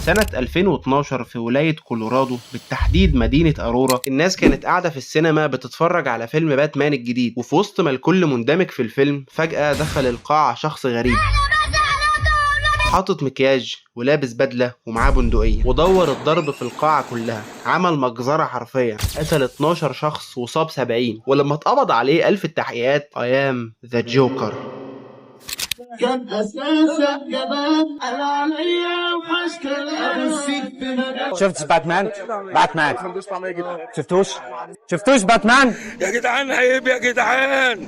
سنة 2012 في ولاية كولورادو، بالتحديد مدينة أرورا، الناس كانت قاعدة في السينما بتتفرج على فيلم باتمان الجديد، وفي وسط ما الكل مندمج في الفيلم فجأة دخل القاعة شخص غريب حاطط مكياج ولابس بدلة ومعاه بندقية، ودور الضرب في القاعة كلها، عمل مجزرة حرفيا، قتل 12 شخص وصاب 70، ولما اتقبض عليه قال في التحقيقات I am the Joker. كان اساسا كمان قال عليا وحش كلام. شفت باتمان؟ باتمان شفتوش؟ شفتوش باتمان؟ يا جدعان عيب يا جدعان.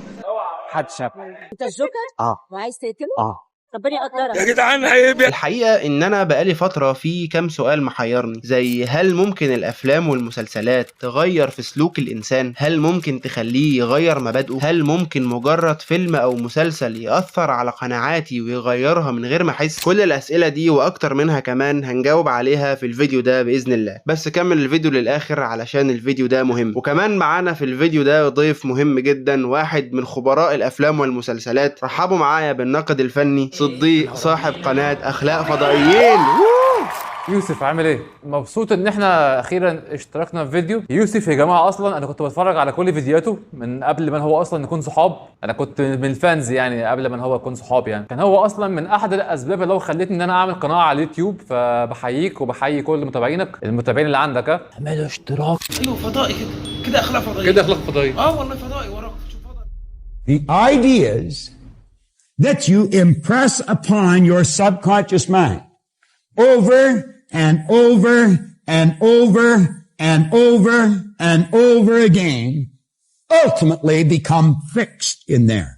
حد شاف؟ انت الجوكر؟ اه. وعايز تقتله؟ اه. ربنا يقدرك. يا جدعان عيب يا الحقيقة إن أنا بقالي فترة في كام سؤال محيرني، زي هل ممكن الأفلام والمسلسلات تغير في سلوك الإنسان؟ هل ممكن تخليه يغير مبادئه؟ هل ممكن مجرد فيلم أو مسلسل يأثر على قناعاتي ويغيرها من غير ما أحس؟ كل الأسئلة دي وأكتر منها كمان هنجاوب عليها في الفيديو ده بإذن الله، بس كمل الفيديو للآخر علشان الفيديو ده مهم. وكمان معانا في الفيديو ده ضيف مهم جدا، واحد من خبراء الأفلام والمسلسلات. رحبوا معايا بالناقد الفني صديق صاحب قناة أخلاق فضائيين. يوسف عامل ايه؟ مبسوط ان احنا اخيرا اشتركنا في فيديو. يوسف يا جماعة اصلا انا كنت بتفرج على كل فيديوهاته من قبل ما هو اصلا نكون صحاب، انا كنت من ال fans يعني قبل ما هو يكون صحاب، يعني كان هو اصلا من احد الاسباب اللي هو خلتني ان انا اعمل قناة على اليوتيوب، فبحييك وبحيي كل متابعينك المتابعين اللي عندك. ها؟ اعملوا اشتراك. ايوه فضائي كده كده، اخلاق فضائية كده اخلاق فضائية. اه والله فضائي وراك، شوف فضائي. The ideas that you impress upon your subconscious mind over and over and over and over and over again ultimately become fixed in there.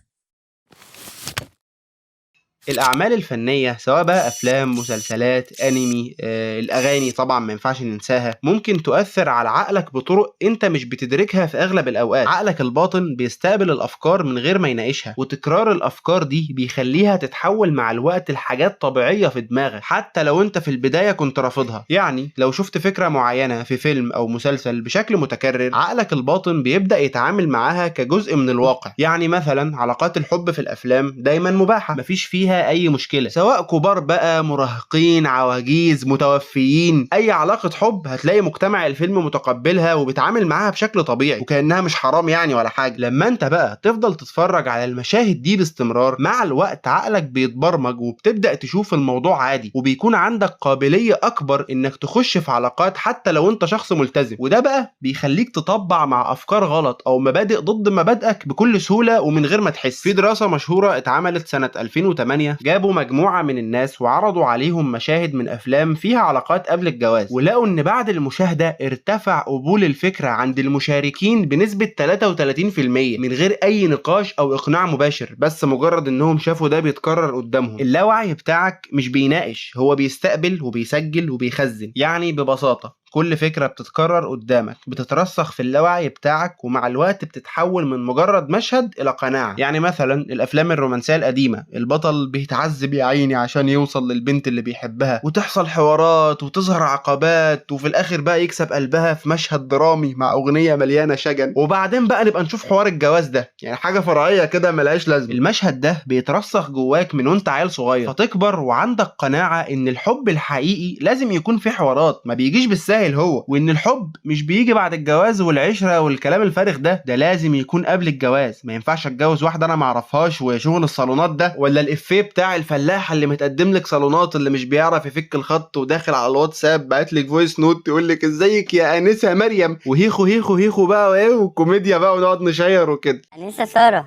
الأعمال الفنية سواء بقى أفلام، مسلسلات، أنمي، الأغاني طبعًا ما ينفعش ننساها، ممكن تؤثر على عقلك بطرق أنت مش بتدركها في أغلب الأوقات. عقلك الباطن بيستقبل الأفكار من غير ما يناقشها، وتكرار الأفكار دي بيخليها تتحول مع الوقت لحاجات طبيعية في دماغك، حتى لو أنت في البداية كنت رافضها. يعني لو شفت فكرة معينة في فيلم أو مسلسل بشكل متكرر، عقلك الباطن بيبدأ يتعامل معاها كجزء من الواقع. يعني مثلًا علاقات الحب في الأفلام دايمًا مباحة، مفيش فيها اي مشكلة، سواء كبار بقى، مراهقين، عواجيز، متوفيين، اي علاقة حب هتلاقي مجتمع الفيلم متقبلها وبيتعامل معاها بشكل طبيعي وكانها مش حرام يعني ولا حاجة. لما انت بقى تفضل تتفرج على المشاهد دي باستمرار، مع الوقت عقلك بيتبرمج وبتبدا تشوف الموضوع عادي، وبيكون عندك قابلية اكبر انك تخش في علاقات حتى لو انت شخص ملتزم، وده بقى بيخليك تطبع مع افكار غلط او مبادئ ضد مبادئك بكل سهولة ومن غير ما تحس. في دراسة مشهورة اتعملت سنة 2008، جابوا مجموعة من الناس وعرضوا عليهم مشاهد من أفلام فيها علاقات قبل الجواز، ولقوا إن بعد المشاهدة ارتفع قبول الفكرة عند المشاركين بنسبة 33% من غير أي نقاش أو إقناع مباشر، بس مجرد إنهم شافوا ده بيتكرر قدامهم. اللاوعي بتاعك مش بيناقش، هو بيستقبل وبيسجل وبيخزن. يعني ببساطة كل فكرة بتتكرر قدامك بتترسخ في اللاوعي بتاعك، ومع الوقت بتتحول من مجرد مشهد إلى قناعة. يعني مثلا الأفلام الرومانسية القديمة، البطل بيتعذب يا عيني عشان يوصل للبنت اللي بيحبها، وتحصل حوارات وتظهر عقبات، وفي الآخر بقى يكسب قلبها في مشهد درامي مع أغنية مليانة شجن، وبعدين بقى نبقى نشوف حوار الجواز ده، يعني حاجة فرعية كده ملهاش لازمة. المشهد ده بيترسخ جواك من وانت عيل صغير، فتكبر وعندك قناعة إن الحب الحقيقي لازم يكون فيه حوارات، ما بيجيش بالساهل هو، وان الحب مش بيجي بعد الجواز والعشرة والكلام الفارغ ده، ده لازم يكون قبل الجواز. ما ينفعش اتجوز واحدة انا ما اعرفهاش وشغل الصالونات ده، ولا الافيه بتاع الفلاح اللي متقدم لك صالونات اللي مش بيعرف يفك الخط وداخل على الواتساب باعت لك voice note يقول لك ازيك يا انسه مريم، وهيخو هيخو هيخو بقى وايه والكوميديا بقى، ونقعد نشير وكده. أنسة سارة،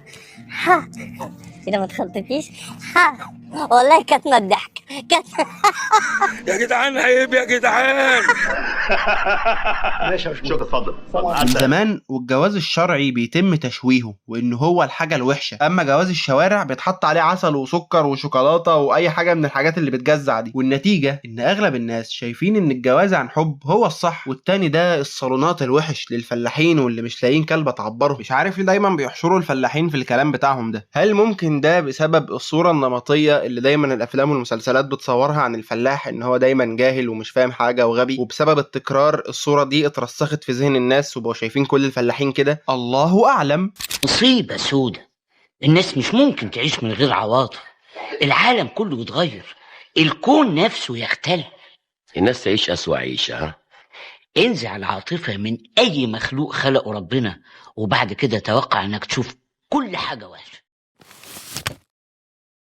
ها كده ما تخطفيش، ها والله كاتمة الضحك كاتمة. يا جدعان عيب يا جدعان. شكرا، اتفضل. من زمان والجواز الشرعي بيتم تشويهه وان هو الحاجة الوحشة، اما جواز الشوارع بيتحط عليه عسل وسكر وشوكولاته واي حاجة من الحاجات اللي بتجزع دي، والنتيجة ان اغلب الناس شايفين ان الجواز عن حب هو الصح، والتاني ده الصالونات الوحش للفلاحين واللي مش لاقيين كلبه تعبرهم. مش عارف ليه دايما بيحشروا الفلاحين في الكلام بتاعهم ده. هل ممكن ده بسبب الصورة النمطية اللي دايما الافلام والمسلسلات بتصورها عن الفلاح، ان هو دايما جاهل ومش فاهم حاجة وغبي، وبسبب التكرار الصورة دي اترسخت في ذهن الناس وبقوا شايفين كل الفلاحين كده؟ الله اعلم. مصيبة سودة، الناس مش ممكن تعيش من غير عواطف، العالم كله يتغير، الكون نفسه يختل. الناس تعيش أسوأ عيشة. ها؟ انزع العاطفة من أي مخلوق خلقه ربنا، وبعد كده توقع إنك تشوف كل حاجة وحشة.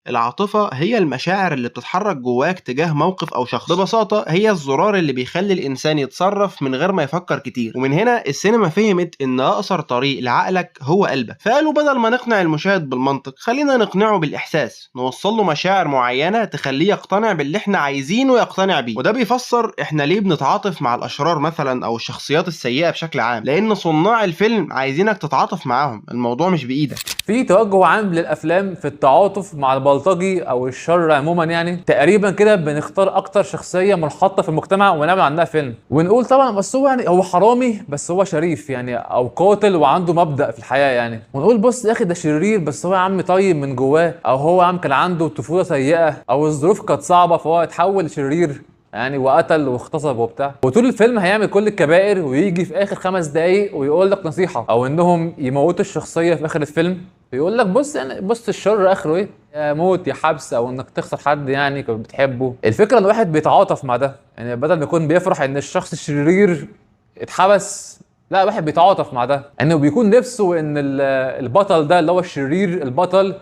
العاطفة هي المشاعر اللي بتتحرك جواك تجاه موقف أو شخص. ببساطة هي الزرار اللي بيخلي الإنسان يتصرف من غير ما يفكر كتير. ومن هنا السينما فهمت إن أقصر طريق لعقلك هو قلبك، فقالوا بدل ما نقنع المشاهد بالمنطق خلينا نقنعه بالإحساس، نوصل له مشاعر معينة تخليه يقتنع باللي احنا عايزينه يقتنع بيه. وده بيفسر احنا ليه بنتعاطف مع الأشرار مثلا أو الشخصيات السيئة بشكل عام، لأن صناع الفيلم عايزينك تتعاطف معاهم، الموضوع مش بإيدك. في توجه عام للافلام في التعاطف مع البلطجي او الشر عموما، يعني تقريبا كده بنختار اكتر شخصية منحطه في المجتمع ونعمل عنها فيلم، ونقول طبعا بس هو يعني هو حرامي بس هو شريف يعني، او قاتل وعنده مبدأ في الحياة يعني، ونقول بص يا اخي ده شرير بس هو يا عم طيب من جواه، او هو يا عم كان عنده طفولة سيئه، او الظروف كانت صعبة فهو اتحول لشرير يعني وقتل واغتصب وبتاع. وطول الفيلم هيعمل كل الكبائر ويجي في اخر 5 دقايق ويقول لك نصيحة، او انهم يموتوا الشخصية في اخر الفيلم، يقول لك بص يعني بص الشر اخره ايه، يا موت يا حبس، او انك تخسر حد يعني كنت بتحبه. الفكرة ان الواحد بيتعاطف مع ده، يعني بدل ما يكون بيفرح ان الشخص الشرير اتحبس، لا الواحد بيتعاطف مع ده، انه بيكون نفسه ان البطل ده اللي هو الشرير البطل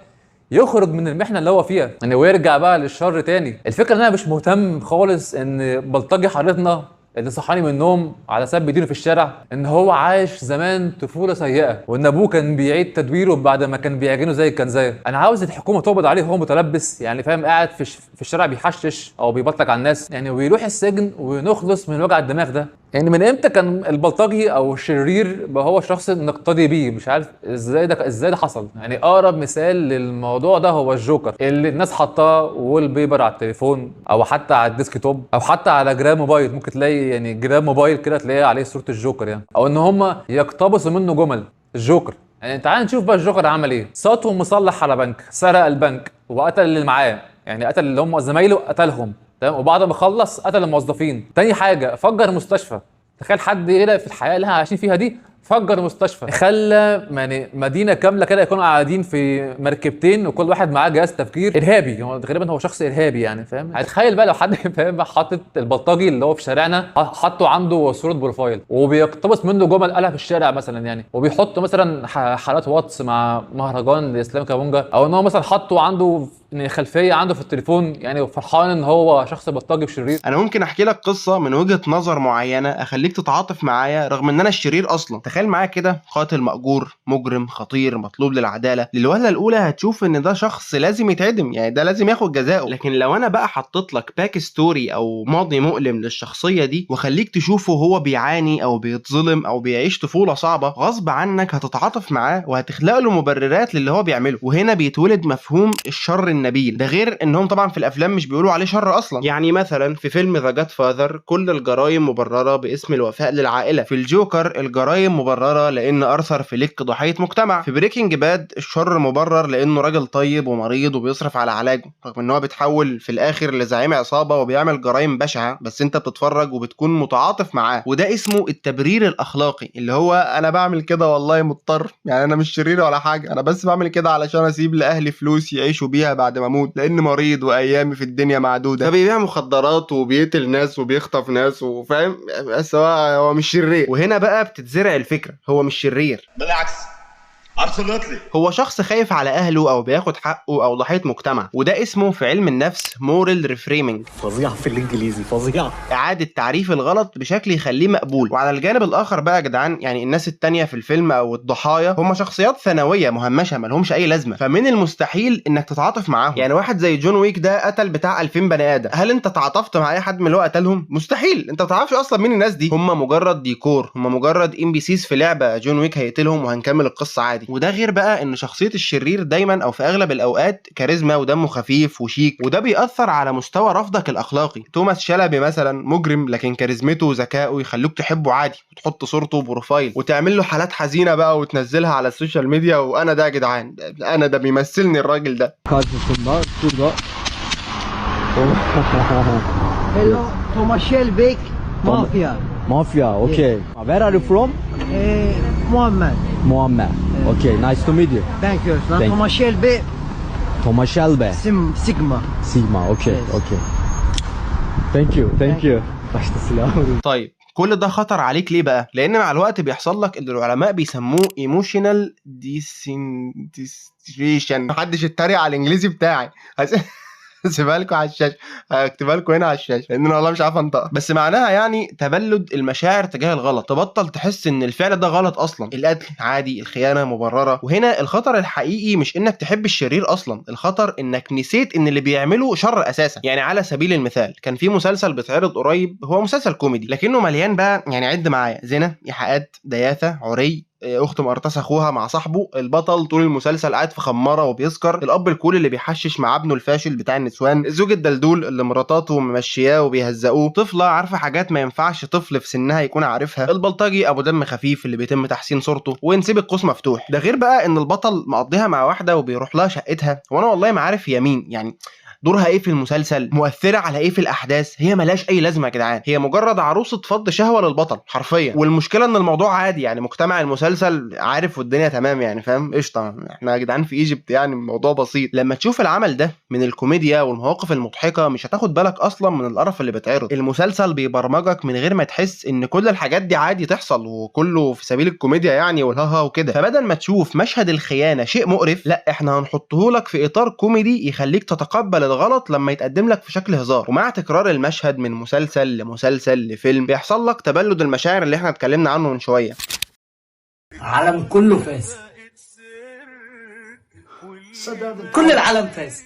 يخرج من المحنة اللي هو فيها يعني، ويرجع بقى للشر تاني. الفكرة ان انا مش مهتم خالص ان بلطجي حارتنا اللي صحاني من النوم على سب دينه في الشارع ان هو عايش زمان طفولة سيئه، وان ابوه كان بيعيد تدويره بعد ما كان بيعجنه زي الكنزايه. انا عاوز الحكومة تقبض عليه وهو متلبس يعني، فاهم، قاعد في الشارع بيحشش او بيبلطج على الناس يعني، ويروح السجن ونخلص من وجع الدماغ ده. يعني من امتى كان البلطجي او الشرير بقى هو شخص نقتدي بيه؟ مش عارف ازاي ده حصل. يعني اقرب مثال للموضوع ده هو الجوكر اللي الناس حطاه wallpaper على التليفون، او حتى على ال desktop، او حتى على جراب موبايل، ممكن تلاقي يعني جراب موبايل كده تلاقيه عليه صورة الجوكر يعني، او ان هم يقتبسوا منه جمل الجوكر. يعني تعال نشوف بقى الجوكر عمل ايه. سطو مسلح على بنك، سرق البنك وقتل اللي معاه، يعني قتل اللي هم زمايله قتلهم، تمام، وبعد ما خلص قتل الموظفين. تاني حاجة فجر مستشفى. تخيل حد يلاقي في الحياة اللي احنا عايشين فيها دي فجر مستشفى، خلى يعني مدينة كاملة كده يكونوا قاعدين في مركبتين وكل واحد معاه جهاز تفجير ارهابي. هو غالبا هو شخص ارهابي يعني، فاهم. هتخيل بقى لو حد فاهم حاطط البلطجي اللي هو في شارعنا حاطه عنده صوره profile وبيقتبس منه جمل قالها في الشارع مثلا يعني، وبيحط مثلا حالات واتس مع مهرجان لاسلام كابونجا، او ان هو مثلا حاطه عنده خلفية عنده في التليفون يعني، وفرحان ان هو شخص بلطجي وشرير. انا ممكن احكي لك قصة من وجهه نظر معينة اخليك تتعاطف معايا رغم ان انا الشرير اصلا. تخيل معايا كده قاتل مأجور، مجرم خطير مطلوب للعدالة. للوهلة الاولى هتشوف ان ده شخص لازم يتعدم، يعني ده لازم ياخد جزاؤه. لكن لو انا بقى حطيت لك back story او ماضي مؤلم للشخصية دي وخليك تشوفه هو بيعاني او بيتظلم او بيعيش طفولة صعبة، غصب عنك هتتعاطف معاه وهتخلق له مبررات للي هو بيعمله. وهنا بيتولد مفهوم الشر النبيل. ده غير انهم طبعا في الافلام مش بيقولوا عليه شر اصلا. يعني مثلا في فيلم The Godfather كل الجرائم مبررة باسم الوفاء للعائلة. في الجوكر الجرائم مبررة لان ارثر فليك ضحية مجتمع. في Breaking Bad الشر مبرر لانه راجل طيب ومريض وبيصرف على علاجه، رغم ان هو بيتحول في الاخر لزعيم عصابة وبيعمل جرائم بشعة، بس انت بتتفرج وبتكون متعاطف معاه. وده اسمه التبرير الاخلاقي، اللي هو انا بعمل كده والله مضطر، يعني انا مش شرير ولا حاجة، انا بس بعمل كده علشان اسيب لاهلي فلوس يعيشوا بيها بعد ما اموت، لان مريض وايامي في الدنيا معدودة. فبيبيع مخدرات وبيقتل ناس وبيخطف ناس وفاهم، بس هو مش شرير. وهنا بقى بتتزرع الفكرة، هو مش شرير، بالعكس absolutely هو شخص خايف على اهله او بياخد حقه او ضحية مجتمع. وده اسمه في علم النفس moral reframing. فظيع في الانجليزي، فظيع. اعاده تعريف الغلط بشكل يخليه مقبول. وعلى الجانب الاخر بقى يا جدعان، يعني الناس التانية في الفيلم او الضحايا هم شخصيات ثانوية مهمشه مالهمش اي لازمه، فمن المستحيل انك تتعاطف معاهم. يعني واحد زي جون ويك ده قتل بتاع 2000 بني ادم، هل انت تعاطفت مع اي حد من اللي هو قتلهم؟ مستحيل. انت ما تعرفش اصلا مين الناس دي، هم مجرد ديكور، هم مجرد NPCs في لعبه. جون ويك هيقتلهم وهنكمل القصة عادي. وده غير بقى ان شخصية الشرير دايما او في اغلب الاوقات كاريزما ودمه خفيف وشيك، وده بيأثر على مستوى رفضك الاخلاقي. توماس شلبي مثلا مجرم، لكن كاريزمته وذكائه يخلوك تحبه عادي وتحط صورته profile وتعمل له حالات حزينة بقى وتنزلها على ال social media، وانا ده يا جدعان، انا ده بيمثلني الراجل ده. Hello, Thomas Shelby, Mafia. Mafia, okay. Yeah. Where are you from? Muammer. Muammer. Okay, nice to meet you. Thank you. Thank Thomas Shelby. Thomas Shelby. Sigma. Sigma, okay, yes. Okay. Thank you, thank you. Başta silah. طيب كل ده خطر عليك ليه بقى؟ لأن مع الوقت بيحصل لك اللي العلماء بيسموه emotional desensitization. محدش يتريق على الانجليزي بتاعي، هسيبها لكم على الشاشة، هكتبها لكم هنا على الشاشة لان انا والله مش عارف انطقها، بس معناها يعني تبلد المشاعر تجاه الغلط، تبطل تحس ان الفعل ده غلط اصلا، القتل عادي، الخيانة مبررة. وهنا الخطر الحقيقي مش انك تحب الشرير اصلا، الخطر انك نسيت ان اللي بيعمله شر اساسا. يعني على سبيل المثال كان في مسلسل بيتعرض قريب، هو مسلسل كوميدي لكنه مليان بقى، يعني عد معايا: زنا، ايحاءات، دياثه، عري، اخت مقرطسه اخوها مع صاحبه، البطل طول المسلسل قاعد في خمارة وبيسكر، الاب ال cool اللي بيحشش مع ابنه الفاشل بتاع النسوان، الزوج الدلدول اللي مراتاته ممشياه وبيهزقوه، طفله عارفه حاجات ما ينفعش طفل في سنها يكون عارفها، البلطجي ابو دم خفيف اللي بيتم تحسين صورته، ونسيب القوس مفتوح. ده غير بقى ان البطل مقضيها مع واحدة وبيروح لها شقتها، وانا والله ما عارف هي مين، يعني دورها ايه في المسلسل، مؤثرة على ايه في الاحداث، هي ملهاش اي لازمه يا جدعان، هي مجرد عروسه فض شهوة للبطل حرفيا. والمشكلة ان الموضوع عادي، يعني مجتمع المسلسل عارف والدنيا تمام، يعني فاهم، قشطه، احنا يا جدعان في Egypt، يعني الموضوع بسيط. لما تشوف العمل ده من الكوميديا والمواقف المضحكة مش هتاخد بالك اصلا من القرف اللي بيتعرض. المسلسل بيبرمجك من غير ما تحس ان كل الحاجات دي عادي تحصل وكله في سبيل الكوميديا يعني والهاها وكده. فبدل ما تشوف مشهد الخيانة شيء مقرف، لا احنا هنحطه لك في اطار كوميدي يخليك تتقبل الغلط لما يتقدم لك في شكل هزار. ومع تكرار المشهد من مسلسل لمسلسل لفيلم بيحصل لك تبلد المشاعر اللي احنا اتكلمنا عنه من شوية. العالم كله فاسد، كل العالم فاسد.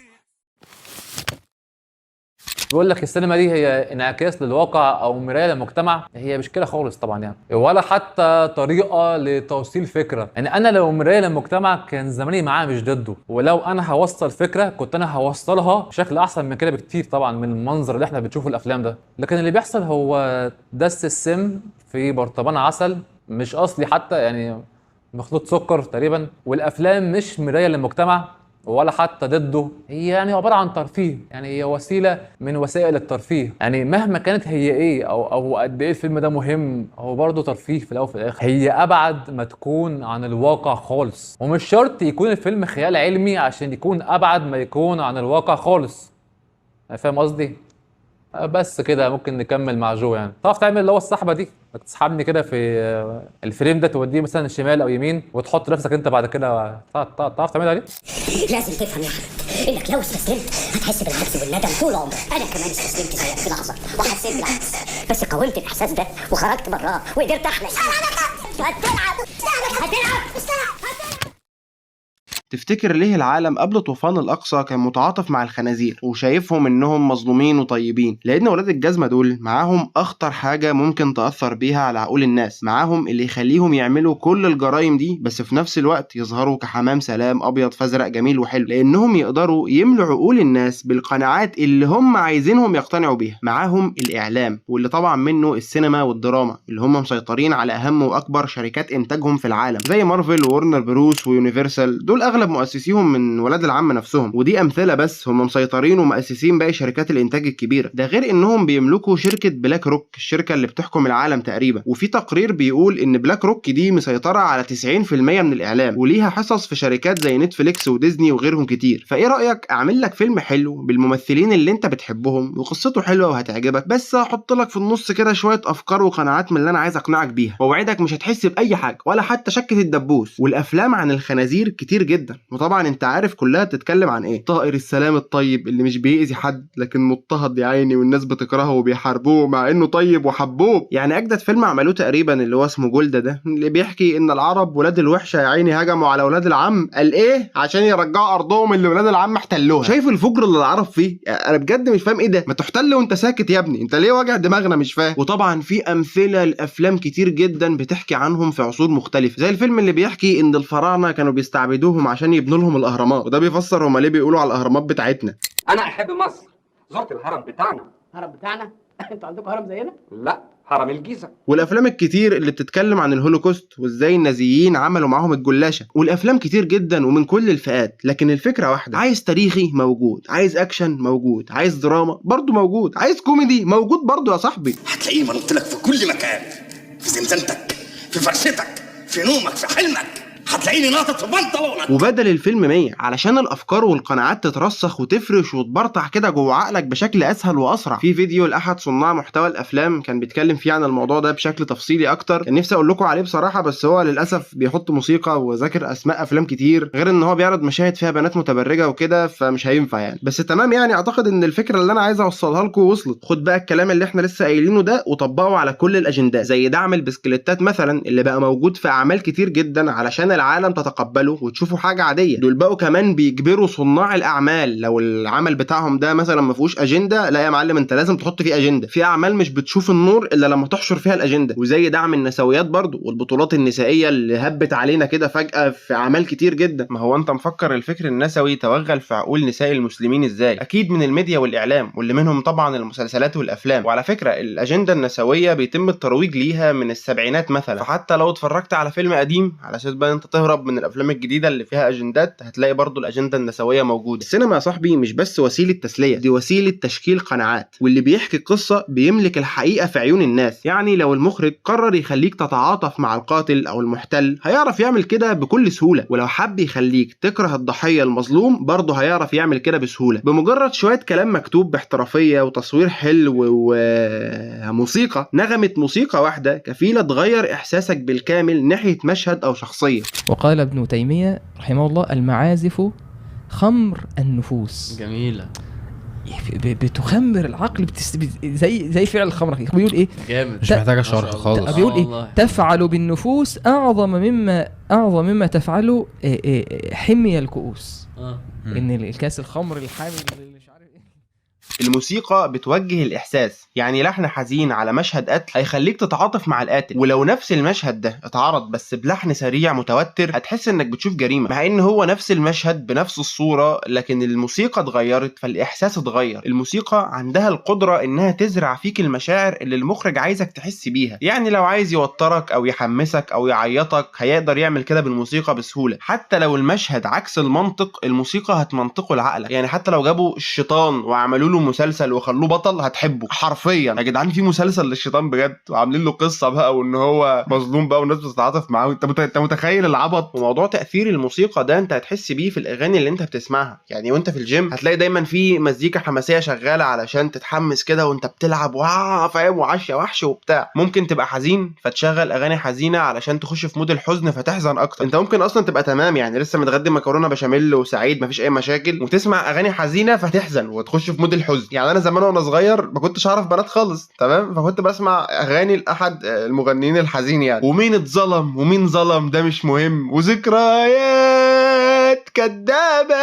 بيقول لك السينما دي هي انعكاس للواقع او مراية للمجتمع، هي مش كده خالص طبعا يعني، ولا حتى طريقه لتوصيل فكرة. يعني انا لو مراية للمجتمع كان زماني معاه مش ضده، ولو انا هوصل فكرة كنت انا هوصلها بشكل احسن من كده بكتير طبعا من المنظر اللي احنا بنشوفه الافلام ده. لكن اللي بيحصل هو دس السم في برطمان عسل مش اصلي حتى، يعني مخلوط سكر تقريبا. والافلام مش مراية للمجتمع ولا حتى ضده، هي يعني عبارة عن ترفيه، يعني هي وسيلة من وسائل الترفيه. يعني مهما كانت هي ايه او قد ايه الفيلم ده مهم، هو برضه ترفيه في الاول وفي الاخر. هي ابعد ما تكون عن الواقع خالص، ومش شرط يكون الفيلم خيال علمي عشان يكون ابعد ما يكون عن الواقع خالص. فاهم قصدي؟ بس كده ممكن نكمل مع جو. يعني تعرف تعمل اللي هو السحبه دي، تسحبني كده في ال frame ده توديه مثلا شمال او يمين وتحط نفسك انت بعد كده، تعرف تعملها دي؟ لازم تفهم يا احمد انك لو استسلمت هتحس بالعجز والندم طول عمرك. انا كمان استسلمت زيك في لحظة وحسيت بالعجز، بس قاومت الاحساس ده وخرجت براه وقدرت احلم. هتلعب هتلعب. تفتكر ليه العالم قبل طوفان الأقصى كان متعاطف مع الخنازير وشايفهم إنهم مظلومين وطيبين؟ لأن ولاد الجزمة دول معاهم أخطر حاجة ممكن تأثر بيها على عقول الناس، معاهم اللي يخليهم يعملوا كل الجرائم دي بس في نفس الوقت يظهروا كحمام سلام أبيض فازرق جميل وحلو، لأنهم يقدروا يملوا عقول الناس بالقناعات اللي هم عايزينهم يقتنعوا بيها. معاهم الإعلام واللي طبعا منه السينما والدراما اللي هم مسيطرين على أهم وأكبر شركات إنتاجهم في العالم زي مارفل وورنر بروس ويونيفرسال، دول اغلب مؤسسيهم من ولاد العم نفسهم، ودي امثلة بس، هم مسيطرين ومؤسسين باقي شركات الانتاج الكبيرة. ده غير انهم بيملكوا شركة بلاك روك، الشركة اللي بتحكم العالم تقريبا. وفي تقرير بيقول ان بلاك روك دي مسيطرة على 90% من الاعلام وليها حصص في شركات زي نتفليكس وديزني وغيرهم كتير. فايه رايك اعمل لك فيلم حلو بالممثلين اللي انت بتحبهم وقصته حلوة وهتعجبك، بس هحط لك في النص كده شوية افكار وقناعات من اللي انا عايز اقنعك بيها، واوعدك مش هتحس باي حاجة ولا حتى شكه الدبوس. والافلام عن الخنازير كتير جدا، وطبعا انت عارف كلها بتتكلم عن ايه: طائر السلام الطيب اللي مش بيأذي حد لكن مضطهد يا عيني والناس بتكرهه وبيحاربوه مع انه طيب وحبوب. يعني اجدد فيلم عملوه تقريبا اللي هو اسمه جولدا ده، اللي بيحكي ان العرب ولاد الوحشة يا عيني هجموا على ولاد العم، قال ايه، عشان يرجعوا ارضهم اللي ولاد العم احتلوها. شايف الفجر اللي العرب فيه؟ انا بجد مش فاهم ايه ده، ما تحتل وانت ساكت يا ابني، انت ليه واجع دماغنا مش فاهم. وطبعا في امثلة لافلام كتير جدا بتحكي عنهم في عصور مختلفة، زي الفيلم اللي بيحكي ان الفراعنة كانوا بيستعبدوهم عشان يبنوا لهم الاهرامات، وده بيفسر هما ليه بيقولوا على الاهرامات بتاعتنا. انا احب مصر، زرت الهرم بتاعنا. الهرم بتاعنا؟ انتوا عندكم هرم زينا؟ لا، هرم الجيزة. والافلام الكتير اللي بتتكلم عن الهولوكوست وازاي النازيين عملوا معاهم الجلاشه، والافلام كتير جدا ومن كل الفئات، لكن الفكرة واحدة: عايز تاريخي موجود، عايز اكشن موجود، عايز دراما برضو موجود، عايز كوميدي موجود برضو يا صاحبي. هتلاقيه منط لك في كل مكان، في زنزانتك، في فرشتك، في نومك، في حلمك. هتلاقيني ناطط في بنطلونك. وبدل الفيلم 100 علشان الافكار والقناعات تترسخ وتفرش وتبرطع كده جوه عقلك بشكل اسهل واسرع. في فيديو لاحد صناع محتوى الافلام كان بيتكلم فيه عن الموضوع ده بشكل تفصيلي اكتر، كان نفسي اقول لكم عليه بصراحة، بس هو للاسف بيحط موسيقى وذاكر اسماء افلام كتير، غير ان هو بيعرض مشاهد فيها بنات متبرجة وكده، فمش هينفع يعني. بس تمام يعني، اعتقد ان الفكرة اللي انا عايز اوصلها لكم وصلت. خد بقى الكلام اللي احنا لسه قايلينه ده وطبقه على كل الاجندات، زي دعم البسكليتات مثلا اللي بقى موجود في اعمال كتير جدا علشان العالم تتقبله وتشوفه حاجة عادية. دول بقوا كمان بيجبروا صناع الاعمال لو العمل بتاعهم ده مثلا ما فيهوش اجندة، لا يا معلم انت لازم تحط فيه اجندة. في اعمال مش بتشوف النور الا لما تحشر فيها الاجندة. وزي دعم النسويات برضو والبطولات النسائية اللي هبت علينا كده فجاة في اعمال كتير جدا. ما هو انت مفكر الفكر النسوي توغل في عقول نساء المسلمين ازاي؟ اكيد من الميديا والاعلام، واللي منهم طبعا المسلسلات والافلام. وعلى فكرة الاجندة النسوية بيتم الترويج ليها من السبعينات مثلا، فحتى لو اتفرجت على فيلم قديم على اساس بقى انت تهرب من الافلام الجديدة اللي فيها اجندات، هتلاقي برضو الاجندة النسوية موجودة. السينما يا صاحبي مش بس وسيلة تسلية، دي وسيلة تشكيل قناعات، واللي بيحكي القصة بيملك الحقيقة في عيون الناس. يعني لو المخرج قرر يخليك تتعاطف مع القاتل او المحتل هيعرف يعمل كده بكل سهولة، ولو حب يخليك تكره الضحية المظلوم برضه هيعرف يعمل كده بسهولة، بمجرد شوية كلام مكتوب باحترافيه وتصوير حلو وموسيقى، نغمة موسيقى واحدة كفيله تغير احساسك بالكامل ناحية مشهد او شخصية. وقال ابن تيمية رحمه الله: المعازف خمر النفوس. جميلة، بتخمر العقل، زي فعل الخمر. بيقول ايه؟ جامد، مش محتاجه شرح خالص. بيقول ايه؟ تفعل بالنفوس اعظم مما تفعله حمي الكؤوس. ان الكاس الخمر الحامي اللي مش عارف ايه. الموسيقى بتوجه الإحساس، يعني لحن حزين على مشهد قتل هيخليك تتعاطف مع القاتل، ولو نفس المشهد ده اتعرض بس بلحن سريع متوتر هتحس انك بتشوف جريمة، مع ان هو نفس المشهد بنفس الصورة، لكن الموسيقى اتغيرت فالإحساس اتغير. الموسيقى عندها القدرة انها تزرع فيك المشاعر اللي المخرج عايزك تحس بيها، يعني لو عايز يوترك او يحمسك او يعيطك هيقدر يعمل كده بالموسيقى بسهولة. حتى لو المشهد عكس المنطق الموسيقى هتمنطقه لعقلك، يعني حتى لو جابوا الشيطان وعملوا له مسلسل وخلوه بطل هتحبه حرفيا. يا جدعان في مسلسل للشيطان بجد وعاملين له قصة بقى وان هو مظلوم بقى والناس بتتعاطف معاه، انت متخيل العبط؟ وموضوع تاثير الموسيقى ده انت هتحس بيه في الاغاني اللي انت بتسمعها، يعني وانت في الجيم هتلاقي دايما في مزيكا حماسية شغالة علشان تتحمس كده وانت بتلعب، واه فاهم، وعش يا وحش وبتاع. ممكن تبقى حزين فتشغل اغاني حزينة علشان تخش في mood الحزن فتحزن اكتر. انت ممكن اصلا تبقى تمام، يعني لسه متغدي مكرونه بشاميل وسعيد مفيش اي مشاكل، وتسمع اغاني حزينة فتحزن وتخش في mood الحزن. يعني انا زمان وانا صغير ما كنتش اعرف بنات خالص، تمام، فكنت بسمع اغاني لاحد المغنيين الحزين يعني، ومين اتظلم ومين ظلم ده مش مهم، وذكريات كدابه.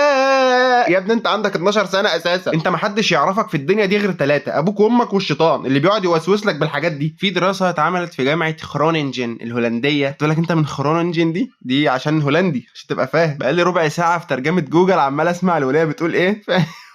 يا ابني انت عندك 12 سنة اساسا، انت ما حدش يعرفك في الدنيا دي غير 3، ابوك وامك والشيطان اللي بيقعد يوسوس لك بالحاجات دي. في دراسة اتعملت في جامعه خرونينجن الهولندية، تقول لك انت من خرونينجن دي عشان هولندي عشان تبقى فاهم. بقالي ربع ساعة في ترجمه جوجل عمال اسمع الولاية بتقول ايه،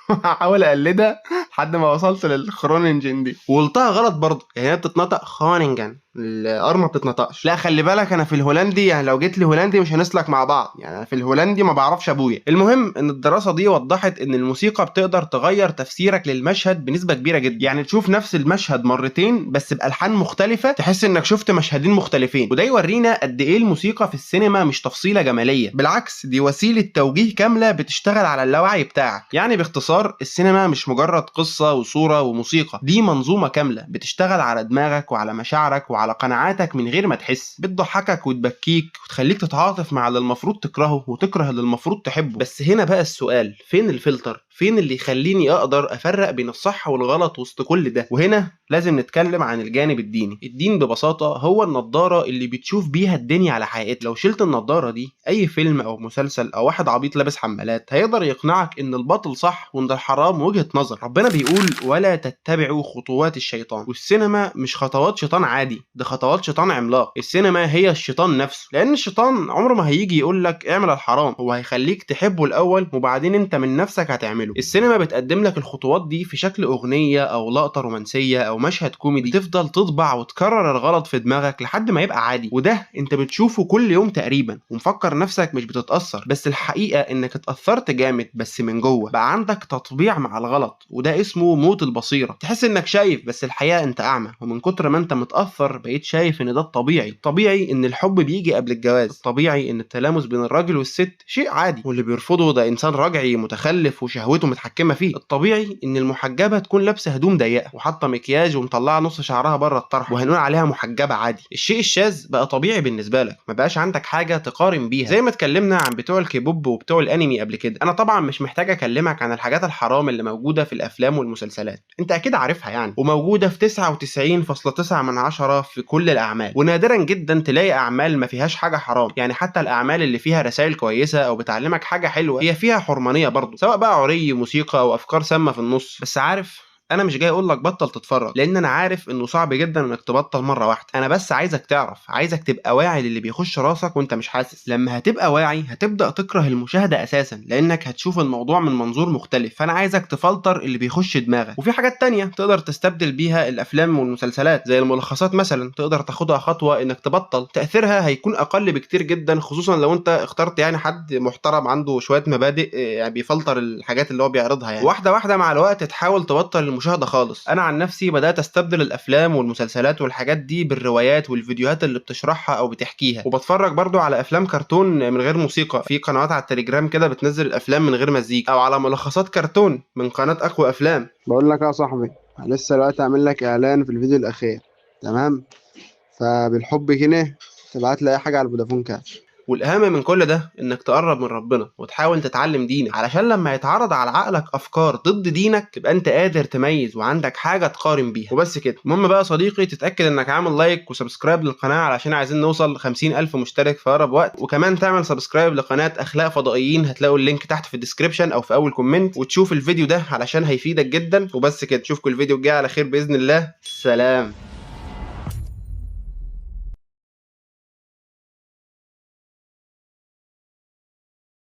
هحاول اقلدها لحد ما وصلت للخرونينجن دي، وقلتها غلط برضه، يعني هي بتتنطق خونينجن، ال R ما بتتنطقش. لا خلي بالك انا في الهولندي، يعني لو جيت لهولندي مش هنسلك مع بعض، يعني انا في الهولندي ما بعرفش ابويا. المهم ان الدراسة دي وضحت ان الموسيقى بتقدر تغير تفسيرك للمشهد بنسبة كبيرة جدا، يعني تشوف نفس المشهد مرتين بس بالحان مختلفة تحس انك شفت مشهدين مختلفين. وده يورينا قد ايه الموسيقى في السينما مش تفصيله جمالية، بالعكس دي وسيلة توجيه كاملة بتشتغل على اللاوعي بتاعك. يعني باختصار السينما مش مجرد قصة وصوره وموسيقى، دي منظومة كاملة بتشتغل على دماغك وعلى مشاعرك وعلى قناعاتك من غير ما تحس، بتضحكك وتبكيك وتخليك تتعاطف مع اللي المفروض تكرهه وتكره اللي المفروض تحبه. بس هنا بقى السؤال، فين الفلتر؟ فين اللي يخليني اقدر افرق بين الصح والغلط وسط كل ده؟ وهنا لازم نتكلم عن الجانب الديني. الدين ببساطة هو النضارة اللي بتشوف بيها الدنيا على حقيقتها. لو شلت النضارة دي اي فيلم او مسلسل او واحد عبيط لابس حمالات هيقدر يقنعك ان الباطل صح وان الحرام وجهة نظر. ربنا بيقول ولا تتبعوا خطوات الشيطان، والسينما مش خطوات شيطان عادي، ده خطوات شيطان عملاق. السينما هي الشيطان نفسه، لان الشيطان عمره ما هيجي يقول لك اعمل الحرام، هو هيخليك تحبه الاول وبعدين انت من نفسك هتعمله. السينما بتقدم لك الخطوات دي في شكل اغنية او لقطة رومانسية او مشهد كوميدي، تفضل تطبع وتكرر الغلط في دماغك لحد ما يبقى عادي، وده انت بتشوفه كل يوم تقريبا ومفكر نفسك مش بتتاثر، بس الحقيقة انك اتاثرت جامد بس من جوه، بقى عندك تطبيع مع الغلط، وده اسمه موت البصيرة. تحس انك شايف بس الحقيقة انت اعمى، ومن كتر ما انت متاثر بقيت شايف ان ده الطبيعي. الطبيعي ان الحب بيجي قبل الجواز، الطبيعي ان التلامس بين الراجل والست شيء عادي، واللي بيرفضه ده انسان رجعي متخلف وشهوته متحكمه فيه. الطبيعي ان المحجبه تكون لابسه هدوم ضيقه وحاطه مكياج ومطلعه نص شعرها بره الطرح، وهنقول عليها محجبة عادي. الشيء الشاذ بقى طبيعي بالنسبة لك، ما بقاش عندك حاجة تقارن بيها. زي ما اتكلمنا عن بتوع الكيبوب وبتوع الانمي قبل كده، انا طبعا مش محتاج اكلمك عن الحاجات الحرام اللي موجودة في الافلام والمسلسلات، انت اكيد عارفها يعني، وموجودة في 99.9 في كل الاعمال، ونادرا جدا تلاقي اعمال ما فيهاش حاجة حرام. يعني حتى الاعمال اللي فيها رسائل كويسة او بتعلمك حاجة حلوة هي فيها حرمانيه برضه، سواء بقى عري، موسيقى، او افكار سامة في النص. بس عارف، انا مش جاي اقول لك بطل تتفرج، لان انا عارف انه صعب جدا انك تبطل مرة واحدة. انا بس عايزك تعرف، عايزك تبقى واعي للي بيخش راسك وانت مش حاسس. لما هتبقى واعي هتبدا تكره المشاهدة اساسا، لانك هتشوف الموضوع من منظور مختلف. فانا عايزك تفلتر اللي بيخش دماغك. وفي حاجات تانية تقدر تستبدل بيها الافلام والمسلسلات، زي الملخصات مثلا، تقدر تاخدها خطوة انك تبطل. تاثيرها هيكون اقل بكتير جدا، خصوصا لو انت اخترت يعني حد محترم عنده شوية مبادئ، يعني بيفلتر الحاجات اللي هو بيعرضها يعني. واحدة واحدة مع الوقت تحاول تبطل المشاهدة خالص. انا عن نفسي بدات استبدل الافلام والمسلسلات والحاجات دي بالروايات والفيديوهات اللي بتشرحها او بتحكيها، وبتفرج برضو على افلام كرتون من غير موسيقى. في قنوات على التليجرام كده بتنزل الافلام من غير مزيكا، او على ملخصات كرتون من قناة اقوى افلام. بقول لك يا صاحبي، لسه دلوقتي اعمل لك اعلان في الفيديو الاخير، تمام؟ فبالحب كده تبعت لي اي حاجة على الفودافون كاش. والاهم من كل ده انك تقرب من ربنا وتحاول تتعلم دينك، علشان لما يتعرض على عقلك افكار ضد دينك تبقى انت قادر تميز وعندك حاجة تقارن بيها. وبس كده. المهم بقى يا صديقي تتاكد انك عامل like و subscribe للقناة، علشان عايزين نوصل 50,000 مشترك في اقرب وقت. وكمان تعمل subscribe لقناه اخلاق فضائيين، هتلاقوا ال link تحت في ال description او في اول comment، وتشوف الفيديو ده علشان هيفيدك جدا. وبس كده، اشوفكم الفيديو الجاي على خير باذن الله. سلام.